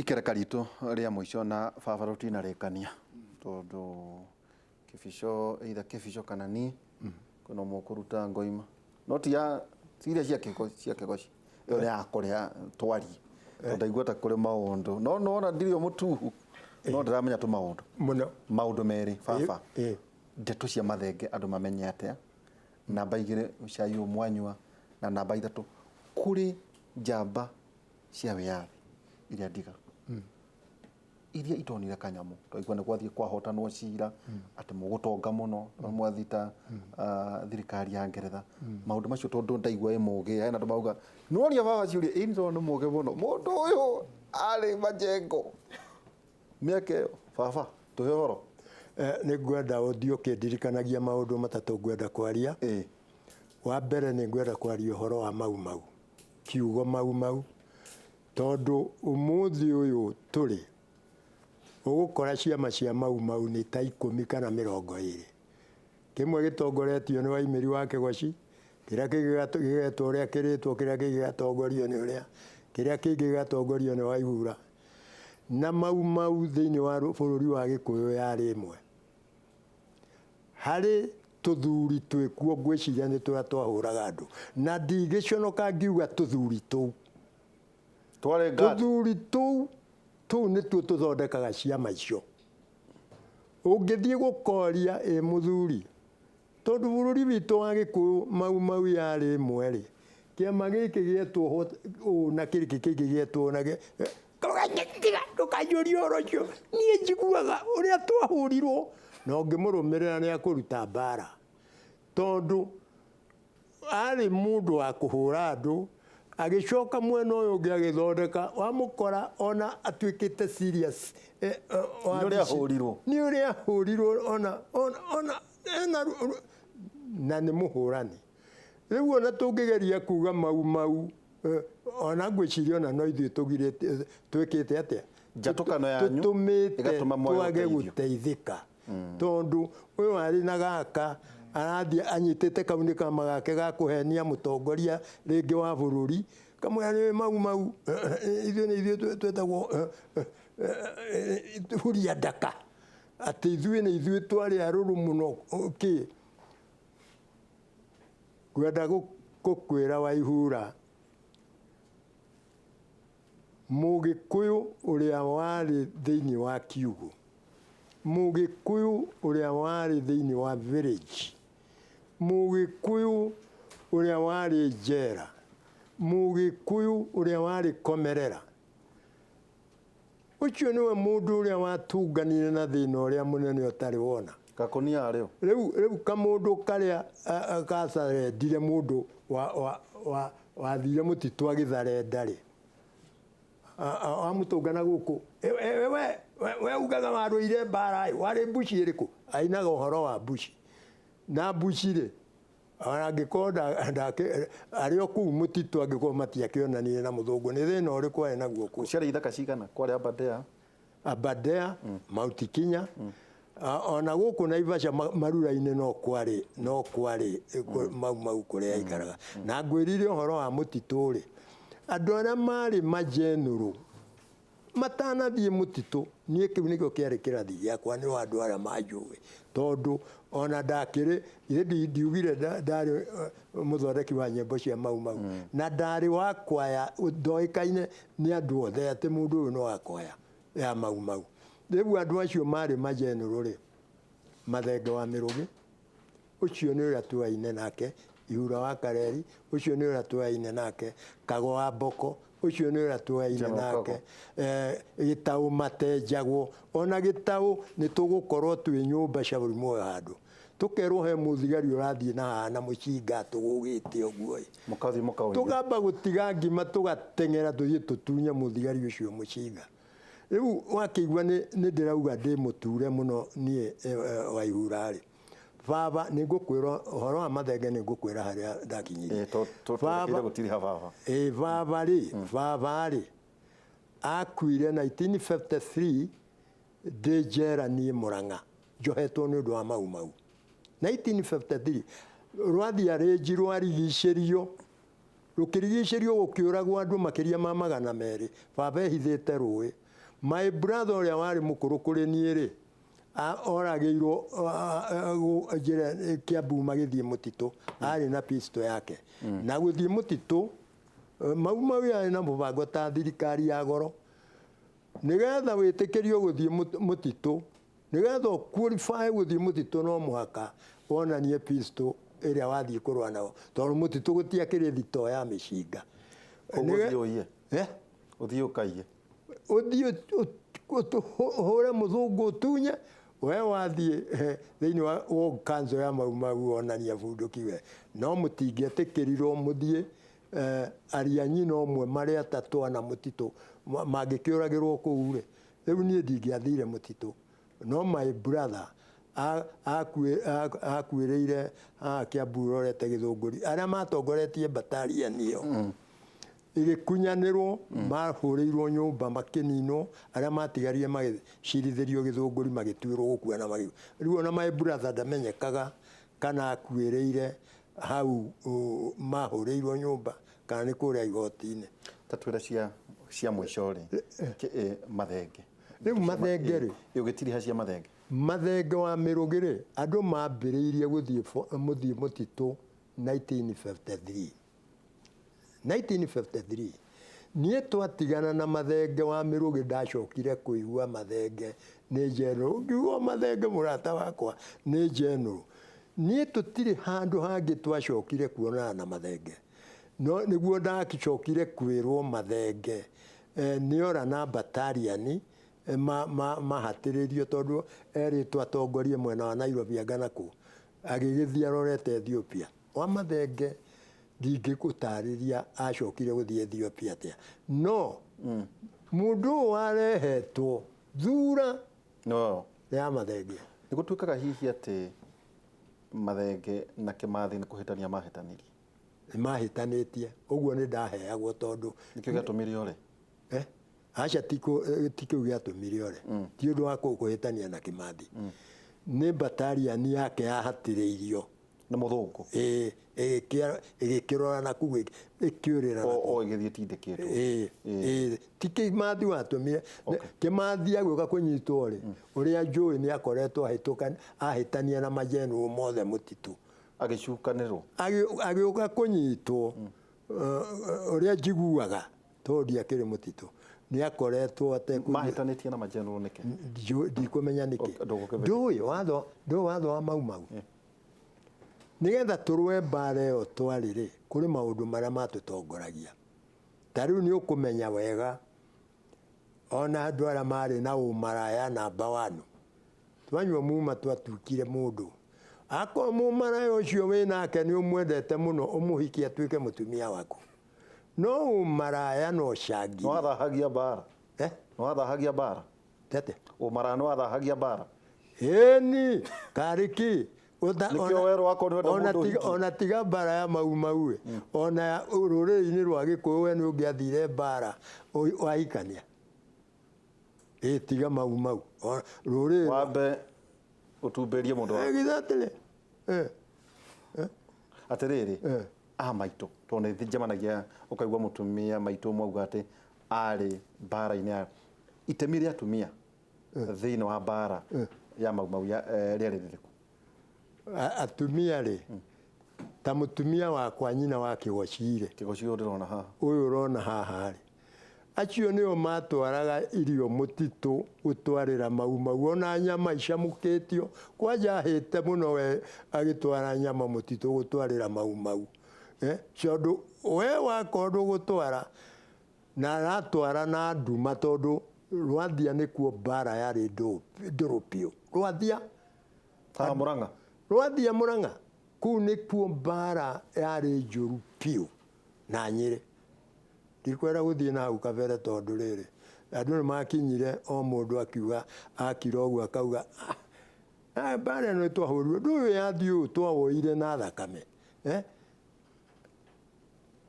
Ikereka ritũ rĩa mũico na baba rũtinarĩkania tondũ kĩbico, either kĩbico kana niĩ, kwĩna ũmwe ũkũruta ngoima no ti ya ti iria cia kĩgo cia kĩgoci, ĩyo nĩ ya kũrĩa twarie, tondũ ndaigua ta kũrĩ maũndũ no nĩwona ndirĩ o mũtuhu no ndĩramenya tũmaũndũ mũno. Maũndũ merĩ, baba. Ndeto cia mathenge andũ mamenye atĩa? Namba 2, cai ũyũ mwanyua, na namba 3, kũrĩ njamba cia wĩyathi iria ndigaru iria itonire kanyamũ, twaigua nĩ gwathiĩ kwahotanwo cira atĩ mũgũtonga mũno mwathita thirikari ya Ngeretha, maũndũ macio, tondũ ndaigua ĩ mũgĩ hena andũ mauga nĩworia baba ciũria ĩ tondũ nĩ mũgĩ mũno mũndũ ũyũ arĩ majengo mĩaka ĩyo. Baba, tũhe ũhoro. Nĩ ngwenda ũthiĩ ũkĩndirikanagia maũndũ matatũ ngwenda kwaria. Wa mbere, nĩ ngwenda kwaria ũhoro wa Mau Mau, kiugo Mau Mau, tondũ ũmũthĩ ũyũ tũrĩ ũgũkora ciama cia Mau Mau nĩ ta 10 kana 20. Kĩmwe gĩtongoretio nĩ Waimĩri wa Kĩgoci, kĩrĩa kĩngĩ gĩgetwo ũrĩa kĩrĩtwo, kĩrĩa kĩngĩ gĩgatongorio nĩ ũrĩa, kĩrĩa kĩngĩ gĩgatongorio nĩ Waihura. Na Mau Mau thĩinĩ wa bũrũri wa Gĩkũyũ yarĩ ĩmwe. Harĩ tũthuri twĩkuo, ngwĩciria nĩ tũrĩa twahũraga andũ, na ndigĩconoka ngiuga tũthuri tũu. Twarĩ guard. Tũthuri tũu nĩtuo tũthondekaga ciama icio. Ũngĩthiĩ gũkoria ĩ mũthuri, tondũ bũrũri witũ wa Gĩkũyũ Mau Mau yarĩ ĩmwe rĩ, kĩama gĩkĩ gĩetwo ũũ na kĩrĩkĩ kĩngĩ gĩetwo ũũ na tiga ndũkanjũrie ũhoro ũcio, niĩ njiguaga ũrĩa twahũrirwo. Na ũngĩmũrũmĩrĩra nĩ akũruta mbara, tondũ arĩ mũndũ wa kũhũra andũ, agĩcoka mwena ũyũ ũngĩ agĩthondeka, wamũkora ona atuĩkĩte serious. Nĩ ũrĩa ahũrirwo. Nĩ ũrĩa ahũrirwo ona ena na nĩ mũhũrani. Rĩu ona tũngĩgeria kuga Mau Mau, ona ngwĩciria ona no ithuĩ tũgirĩte, twĩkĩte atĩa? Njatũkano yanyu tũtũmĩte ĩgatũma mwage twage gũteithio. Gũteithĩka, tondũ ũyũ arĩ na gaka arathiĩ anyitĩte kau nĩ kama gake ga kũhenia mũtongoria rĩngĩ wa bũrũri, kamwĩra nĩ Mau Mau, ithuĩ nĩ ithuĩ twĩtagwo huria ndaka, atĩ ithuĩ nĩ ithuĩ twarĩ arũrũ mũno kĩ. Ngwenda gũkwĩra Waihura, Mũgĩkũyũ ũrĩa warĩ thĩinĩ wa kiugũ, Mũgĩkũyũ ũrĩa warĩ thĩinĩ wa village, Mũgĩkũyũ ũrĩa warĩ njera, Mũgĩkũyũ ũrĩa warĩ komerera, ũcio nĩwe mũndũ ũrĩa watunganire na thĩna ũrĩa mũnene ũtarĩ wona. Gakũnia arĩ o. Rĩu kamũndũ karĩa gacarendire, mũndũ wa wathire mũtitũ agĩtharenda rĩ, wamũtũngana gũkũ, we ugaga warũire mbara ĩ, warĩ mbuci ĩrĩkũ? Ainaga ũhoro wa mbuci na mbuci rĩ, ona angĩkorwo arĩ o kũu mũtitũ, angĩkorwo matiakĩonanire na mũthũngũ, nĩ thĩna ũrĩkũ arĩ naguo kũu? Ciarĩ ithaka cigana? Kwarĩ Aberdare. Aberdare, Mount Kenya, ona gũkũ Naivasha marura-inĩ no kwarĩ Mau Mau kũrĩa aikaraga. Na ngwĩrire ũhoro wa mũtitũ rĩ, andũ arĩa marĩ majenũrũ matanathiĩ mũtitũ, niĩ kĩu nĩkĩo kĩarĩ kĩrathi gĩakwa, nĩ andũ arĩa manjũĩ, tondũ ona ndakĩrĩ ithe ndiugire ndarĩ mũthondeki wa nyĩmbo cia Mau Mau, na ndarĩ wa kwaya ndoĩkaine nĩ andũ othe atĩ mũndũ ũyũ no wa kwaya ya Mau Mau. Rĩu andũ acio marĩ majenũrũ rĩ, Mathenge wa Mĩrũgĩ, ũcio nĩ ũrĩa tuaine nake, Ihura wa Kareri, ũcio nĩ ũrĩa tuaine nake, Kago wa Mboko, ũcio nĩ ũrĩa tuaine General nake, Kago. Gĩtaũ matenjagwo, ona gĩtaũ nĩ tũgũkorwo twĩ nyũmba Shauri Moyo handũ, tũkerwo he mũthigari ũrathiĩ na haha na mũcinga atũgũgĩte ũguo ĩ. Mũkathiĩ mũkaũiya. Tũkamba gũtiga ngima tũgateng'era tũthiĩ tũtunye mũthigari ũcio mũcinga. Rĩu wakĩigua nĩ ndĩrauga ndĩ mũture mũno niĩ Waihura rĩ, baba nĩ ngũkwĩra ũhoro wa mathenge, nĩ ngũkwĩra harĩa ndakinyirie. Tũrekeire gũtiriha baba. Ĩ baba rĩ akuire 1953 ndĩ njera niĩ Mũrang'a njohetwo nĩ ũndũ wa Mau Mau. 1953 rwathiĩ arĩnji rwarigicĩrio, rũkĩrigicĩrio, gũkĩũragwo andũ makĩria ma 200, baba ehithĩte rũĩ. My brother ũrĩa warĩ mũkũrũ kũrĩ niĩ rĩ, oragĩirwo njĩra Kiambu magĩthiĩ mũtitũ, arĩ na pistol yake. Na gũthiĩ mũtitũ, Mau Mau yarĩ na mũbango ta thirikari ya goro, nĩgetha wĩtĩkĩrio gũthiĩ mũtitũ, nĩgetha ũ qualify gũthiĩ mũtitũ no mũhaka wonanie pistol ĩrĩa wathiĩ kũrũa nayo, tondũ mũtitũ gũtiakĩrĩ thitoo ya mĩcinga. Koguo ũthiĩ ũiye? Eh? Ũthiĩ ũkaiye? Ũthiĩ ũhũre mũthũngũ ũtunye, we wathiĩ thĩinĩ wa ward council ya Mau Mau wonania bunduki we. No mũtingĩetĩkĩrirwo mũthiĩ aria nyina ũmwe marĩ atatũ ana mũtitũ mangĩkĩũragĩrwo kũu rĩ, rĩu niĩ ndingĩathire mũtitũ. No my brother akuĩrĩire haha Kiambu ũrorete Gĩthũngũri, arĩa matongoretie battalion ĩyo ĩgĩkunyanĩrwo, mahũrĩirwo nyũmba makĩninwo, arĩa matigarire magĩcirithĩrio Gĩthũngũri magĩtuĩrwo gũkua na magĩkua. Rĩu ona my brother ndamenyekaga kana akuĩrĩire hau mahũrĩirwo nyũmba kana nĩ kũrĩa igoti-inĩ. Ta twĩre cia cia mũico rĩ, mathenge. Rĩu mathenge rĩ, Ũgĩtiriha cia mathenge. Mathenge wa Mĩrũgĩ rĩ, andũ mambĩrĩirie gũthiĩ mũthiĩ mũtitũ 1953. 1953 niĩ twatigana na Mathenge wa Mĩrũgĩ ndacokire kũigua Mathenge nĩ general, ngiuga Mathenge mũrata wakwa nĩ general. Niĩ tũtirĩ handũ hangĩ twacokire kuonana na Mathenge, no nĩguo ndacokire kwĩrwo Mathenge nĩora na battalion mahatĩrĩrio tondũ erĩtwo atongorie mwena wa Nairobi anga nakũ, agĩgĩthiĩ arorete Ethiopia. Wa Mathenge ndingĩgũtarĩria acokire gũthiĩ Ethiopia atĩa, no mũndũ ũyũ warehetwo thura No. ya Mathenge. Nĩ gũtuĩkaga hihi atĩ Mathenge na Kĩmathi nĩ kũhĩtania mahĩtanirie? Nĩ mahĩtanĩtie, ũguo nĩ ndaheagwo tondũ Nĩkĩo gĩatũmire ore? Eh? Aca ti kĩu gĩatũmire ore. Ti ũndũ wa kũhĩtania na Kĩmathi. Nĩ battalion yake yahatĩrĩirio. Nĩ mũthũngũ? Ĩĩ, ĩgĩkĩrora na kũu ĩkĩũrĩra na kũu. O ĩgĩthiĩ ĩtindĩkĩtwo? Ĩĩ, ĩĩ, ti Kĩmathi watũmire. Kĩmathi agĩũka kũnyitwo rĩ, ũrĩa njũĩ nĩ akoretwo ahĩtania na majenũrũ mothe mũtitũ. Agĩcukanĩrwo? Agĩũka kũnyitwo, ũrĩa njiguaga, tondũ ndiakĩrĩ mũtitũ, nĩ akoretwo atekũnyua. Mahĩtanĩtie na majenũrũ nĩkĩ? Ndikũmenya nĩkĩ. Ndũĩ watho, ndũĩ watho wa Mau Mau? Nĩgetha tũrũe mbara ĩyo twarĩ rĩ, kũrĩ maũndũ marĩa matũtongoragia. Ta rĩu nĩ ũkũmenya wega ona andũ arĩa marĩ na ũmaraya namba one, twanyua muma twatuĩkire mũndũ. Akorwo mũmaraya ũcio wĩ nake nĩ ũmwendete mũno, ũmũhikie atuĩke mũtumia waku. No ũmaraya na ũcangiri. Nĩ wathahagia mbara? Eh? Nĩ wathahagia mbara? Tete. Ũmaraya nĩ wathahagia mbara? Ĩni, karĩ kĩ? Nĩkĩo werũ wakwa nĩ wenda mũndũ ũhikie. Ona tiga mbara ya Mau Mau ĩ, ona rũrĩrĩ-inĩ rwa Gĩkũyũ we nĩ ũngĩathire mbara wahikania. Ĩ tiga Mau Mau. Rũrĩrĩ. Wambe ũtumberie mũndũ waku. Exactly. Atĩrĩrĩ, a maitũ, tondũ nĩ njemanagia ũkaigua mũtumia maitũ ũmwe auga atĩ arĩ mbara-inĩ ya itemi rĩa atumia thĩinĩ wa mbara ya Mau Mau rĩarĩ rĩrĩkũ? Atumia rĩ, ta mũtumia wakwa nyina wa Kĩgoci rĩ, Kĩgoci ũyũ ndĩrona haha. Ũyũ ũrona haha rĩ, acio nĩo matwaraga irio mũtitũ gũtwarĩra Mau Mau, ona nyama icamũkĩtio, kwanja ahĩte mũno we agĩtwara nyama mũtitũ gũtwarĩra Mau Mau. Tondũ we wakorwo ndũgũtwara, na aratwara na nduma tondũ Rwathia nĩkuo mbara yarĩ ndũrũ biũ. Rwathia. Haha Mũrang'a? Rwathia Mũrang'a, kũu nĩkuo mbara yarĩ njũru biũ na Nyĩrĩ. Ndikwenda gũthiĩ na hau kabere tondũ rĩrĩ, andũ nĩ makinyire o mũndũ akiuga, akira ũguo akauga, ah, mbara ĩno twahũrirwo, ndũĩ yathiĩ ũũ twawoire na thakame.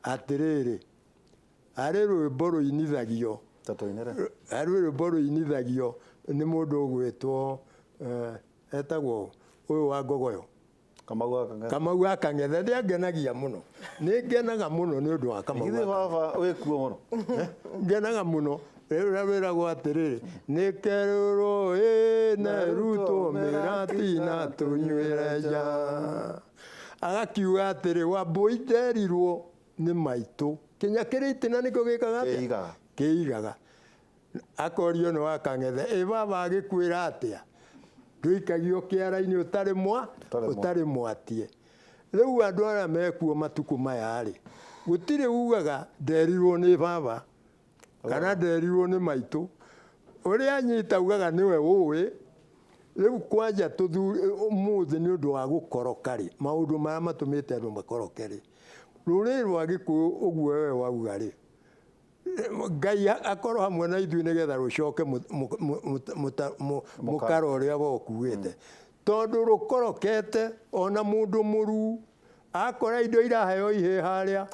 Atĩrĩrĩ, harĩ rwĩmbo rũinithagio, Ta tũinĩre. Harĩ rwĩmbo rũinithagio nĩ mũndũ ũgwĩtwo, etagwo ũyũ wa Ngogoyo. Kamau wa Kang'ethe. Kamau wa Kang'ethe nĩ angenagia mũno. Nĩ ngenaga mũno nĩ ũndũ wa Kamau Githĩ wa baba wĩ kuo mũno? Ngenaga mũno. Rĩrĩa wĩragwo atĩrĩrĩ, nĩ kerũrũ ĩ nerutwo mĩratina tũnyuĩre nja. Agakiuga atĩrĩ, Wambũi nderirwo nĩ maitũ, kinya kĩrĩ itĩna nĩkĩo gĩkaga atĩa? Kĩigaga. Kĩigaga. Akorio nĩ wakang'ethe, ĩ baba agĩkwĩra atĩa? Ndũikagio kĩara-inĩ ũtarĩ mwa, ũtarĩ mwatie. Rĩu andũ arĩa mekuo matukũ maya rĩ, gũtirĩ ugaga nderirwo nĩ baba kana nderirwo nĩ maitũ. Ũrĩa anyita ugaga nĩwe ũĩ. Rĩu kwanja tũthuri ũmũthĩ nĩ ũndũ wa gũkoroka rĩ, maũndũ marĩa matũmĩte andũ makoroke rĩ, rũrĩrĩ rwa Gĩkũyũ ũguo we wauga rĩ, Ngai akorwo hamwe na ithuĩ nĩgetha rũcoke mũkaro ũrĩa we ũkuĩte. Tondũ rũkorokete ona mũndũ mũruu akora indo iraheo ihĩĩ harĩa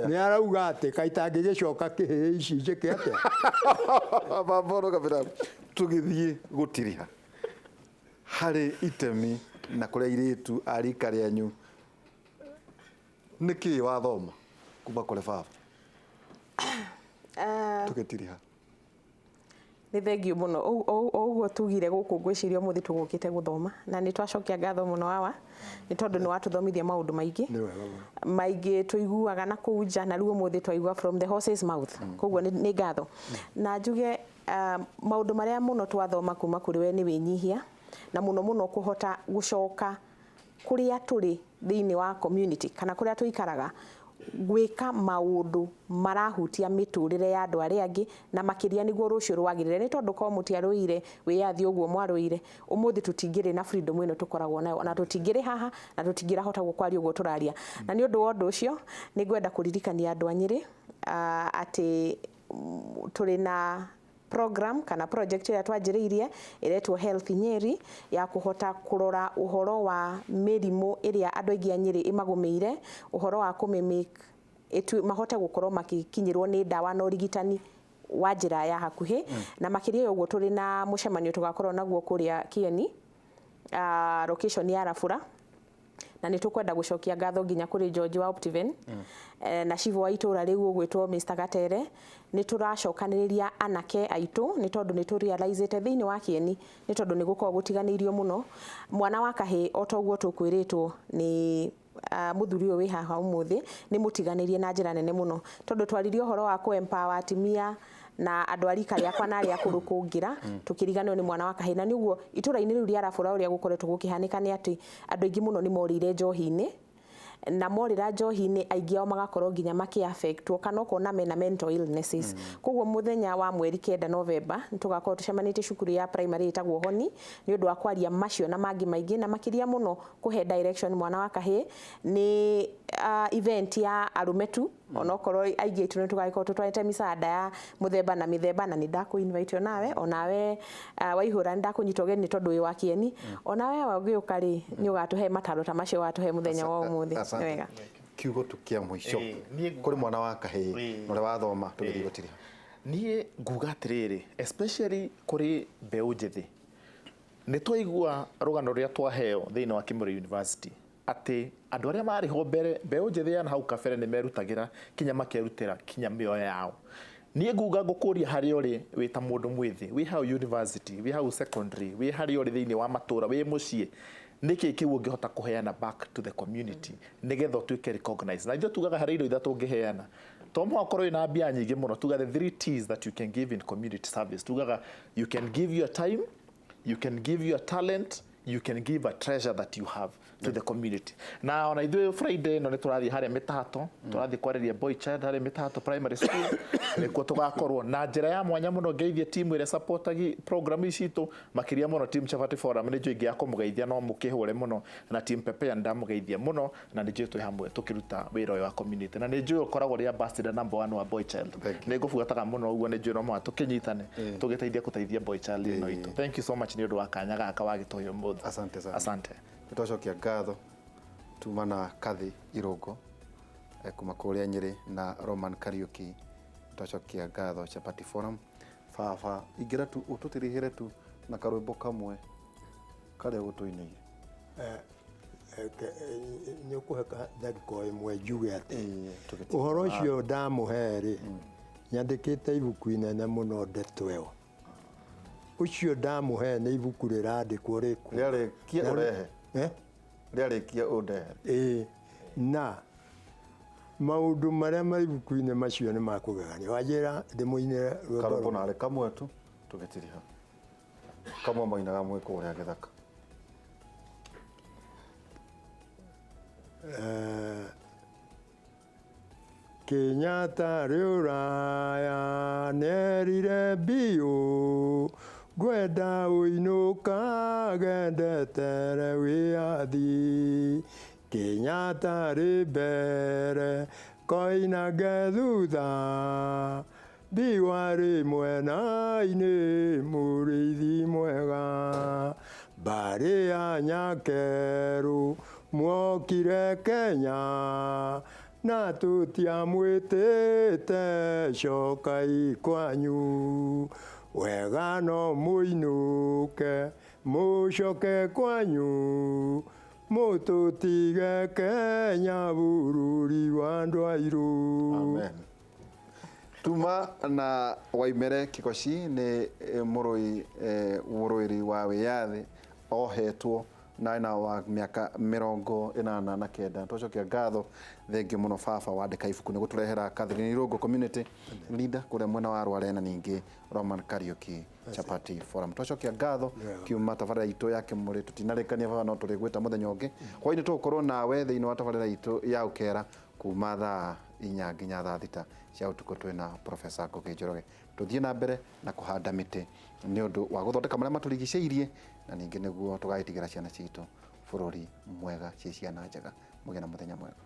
nĩ arauga atĩ kaĩ itangĩgĩcoka kĩhĩĩ ici njĩke atĩa? Baba Oro Kabira, tũgĩthiĩ gũtiriha harĩ itemi na kũrĩ airĩtu a rika rĩanyu, nĩkĩ wathoma kuma kũrĩ baba? Tũgĩtiriha. Nĩ thengiũ mũno. O ũguo tugire gũkũ ngwĩciria ũmũthĩ tũgũkĩte gũthoma na nĩ twacokia ngatho mũno awa nĩ tondũ nĩ watũthomithia maũndũ maingĩ maingĩ tũiguaga na kũu nja na rĩu ũmũthĩ twaigua from the horse's mouth, koguo nĩ ngatho. Na njuge maũndũ marĩa mũno twathoma kuma kũrĩ we nĩ wĩnyihia na mũno mũno kũhota gũcoka kũrĩa tũrĩ thĩinĩ wa community kana kũrĩa tũikaraga gwĩka maũndũ marahutia mĩtũrĩre ya andũ arĩa angĩ na makĩria nĩguo rũciũ rwagĩrĩre. Nĩ tondũ korwo mũtiarũire wĩyathi ũguo mwarũire, ũmũthĩ tũtingĩrĩ na freedom ĩno tũkoragwo nayo, na tũtingĩrĩ haha na tũtingĩrahota gũkwaria ũguo tũraria. Na nĩ ũndũ wa ũndũ ũcio nĩ ngwenda kũririkania andũ a Nyĩrĩ atĩ tũrĩ na program kana project ĩrĩa twanjĩrĩirie ĩretwo Health Nyeri ya kũhota kũrora ũhoro wa mĩrimũ ĩrĩa andũ aingĩ a Nyĩrĩ ĩmagũmĩire, ũhoro wa kũmĩ mahote gũkorwo magĩkinyĩrwo nĩ ndawa na ũrigitani wa njĩra ya hakuhĩ. Na makĩria ya ũguo tũrĩ na mũcemanio tũgakorwo naguo kũrĩa Kieni, location ya Rabura, na nĩ tũkwenda gũcokia ngatho nginya kũrĩ George wa Optiven na cibũ wa itũra rĩu ũgwĩtwo Mr Gatere. Nĩ tũracokanĩrĩria anake aitũ nĩ tondũ nĩ tũrealizĩte thĩinĩ wa Kieni nĩ tondũ nĩ gũkoragwo gũtiganĩirio mũno mwana wa kahĩĩ o ta ũguo tũkwĩrĩtwo nĩ mũthuri ũyũ wĩ haha ũmũthĩ nĩ mũtiganĩrie na njĩra nene mũno tondũ twaririe ũhoro wa kũ empower atumia na andũ a rika rĩakwa na arĩa akũrũ kũngĩra tũkĩriganĩrwo nĩ mwana wa kahĩĩ. Na nĩ ũguo itũra-inĩ rĩu rĩa Rabura ũrĩa gũkoretwo gũkĩhanĩka nĩ atĩ andũ aingĩ mũno nĩ morĩire njohi-inĩ, na morĩra njohi-inĩ aingĩ ao magakorwo nginya makĩ-affectwo kana ũkona mena mental illnesses. Koguo mũthenya wa mweri 9 November nĩ tũgakorwo tũcemanĩtie cukuru ya primary ĩtagwo Honi nĩ ũndũ wa kwaria macio na mangĩ maingĩ na makĩria mũno kũhe direction mwana wa kahĩĩ. Nĩ event ya arũme tu, onokorwo aingĩ aitũ nĩ tũgagĩkorwo tũtwarĩte mĩcanda ya mũthemba na mĩthemba, na nĩ ndakũ invite onawe waihũra nĩ ndakũnyita ũgeni nĩ tondũ wĩ wa Kieni, onawe ũgĩũka rĩ nĩ ũgatũhe mataro ta macio watũhe mũthenya wa ũmũthĩ. Wega. Kiugo tu kĩa mũico kũrĩ mwana wa kahĩĩ na ũrĩa wathoma tũgĩthiĩ gũtiriha. Niĩ nguga atĩrĩrĩ, especially kũrĩ mbeũ njĩthĩ, nĩ twaigua rũgano rũrĩa twaheo thĩinĩ wa Kimuri University atĩ andũ arĩa marĩ ho mbere mbeũ njĩthĩ ya hau kabere nĩ merutagĩra kinya makerutĩra kinya mĩoyo yao. Niĩ nguga ngũkũria harĩa ũrĩ wĩ ta mũndũ mwĩthĩ, wĩ hau university, wĩ hau secondary, wĩ harĩa ũrĩ thĩinĩ wa matũra, wĩ mũciĩ, nĩkĩ kĩu ũngĩhota kũheana back to the community nĩgetha ũtuĩke recognized? Na ithuĩ tugaga harĩ indo ithatũ ũngĩheana, to mũhaka ũkorwo wĩna mbia nyingĩ mũno. Tuga the 3 T's that you can give in community service. Tugaga you can give your time, you can give your talent, you can give a treasure that you have to the community. Na ona ithuĩ Friday no nĩ tũrathiĩ harĩa Mĩtahato, tũrathiĩ kwarĩria boy child harĩa Mĩtahato primary school, nĩkuo tũgakorwo na njĩra ya mwanya mũno. Ngeithie team ĩrĩa supportagi program ici citũ makĩria mũno team Chapati Forum, nĩ njũĩ ingĩ ya kũmũgeithia no mũkĩhũre mũno, na team Pepea ndamũgeithia mũno, na nĩ njũĩ twĩ hamwe tũkĩruta wĩra ũyũ wa community, na nĩ njũĩ ũkoragwo ũrĩ ambassador number 1 wa boy child. Nĩ ngũbuataga mũno ũguo, nĩ njũĩ no mũhaka tũkĩnyitane tũgĩteithia gũteithia boy child ĩno itũ. Thank you so much nĩ ũndũ wa kanya gaka wagĩtũhe ũmũthĩ. Asante sana. Asante. Nĩtwacokia ngatho tuma na Kathi Irũngũ kuma kũrĩa Nyĩrĩ na Roman Kariuki. Nĩtwacokia ngatho Chapati Forum. Baba ingĩra tu ũtũtirihĩre tu na karwĩmbo kamwe karĩa ũgũtũinĩire. Nĩ ũkũhe ndagĩka ĩmwe njuge atĩ ũhoro ũcio ndamũhe rĩ, Nyandĩkĩte ibuku inene mũno ndeto ĩyo. Ũcio ndamũhe nĩ ibuku rĩrandĩkwo rĩkuo. Rĩarĩkia ũrehe. Eh? Rĩarĩkia ũndehe. Ĩĩ. Na maũndũ marĩa marĩ ibuku-inĩ macio nĩ makũgegania. Wanjĩra ndĩmũinĩre rwĩmbo Karũmbo rũmwe. narĩ kamwe tu tũgĩtiriha. Kamwe moinaga mwĩ kũrĩa gĩthaka. Eh, Kenyatta rĩ ũraya nĩerire biũ ngwenda ũinũkage ndetere wĩyathi. Kenyatta rĩ mbere Koinange thutha Mbiwa rĩ mwena-inĩ mũrĩithi mwega. Mbarĩ ya Nyakerũ Mwokire Kenya na tũtiamwĩtĩte cokai kwanyu. Wega no mũinũke mũcoke kwanyu mũtũtige Kenya bũrũri wa andũ airũ. Amen. Tuma na Waimere Kĩgoci nĩ mũrũi mũrũĩri wa wĩyathi ohetwo na ena wa mĩaka 89. Twacokia ngatho thengiũ mũno baba wandĩka ibuku nĩ gũtũrehera Catherine Irũngũ community leader kũrĩa mwena wa Rware na ningĩ Roman Kariuki Chapati Forum. Twacokia ngatho kiuma tabarĩra itũ ya Kĩmũrĩ tũtinarĩkania baba no tũrĩgwĩta mũthenya ũngĩ. Hwainĩ tũgũkorwo nawe thĩinĩ wa tabarĩra itũ ya Ũkera kuma thaa 4 nginya thaa 6 cia ũtukũ twĩna Professor Ngũgĩ Njoroge. Tũthiĩ na mbere na kũhanda mĩtĩ nĩ ũndũ wa gũthondeka marĩa matũrigicĩirie na ningĩ nĩguo tũgagĩtigĩra ciana citũ bũrũri mwega ciĩ ciana njega. Mũgĩe na mũthenya mwega.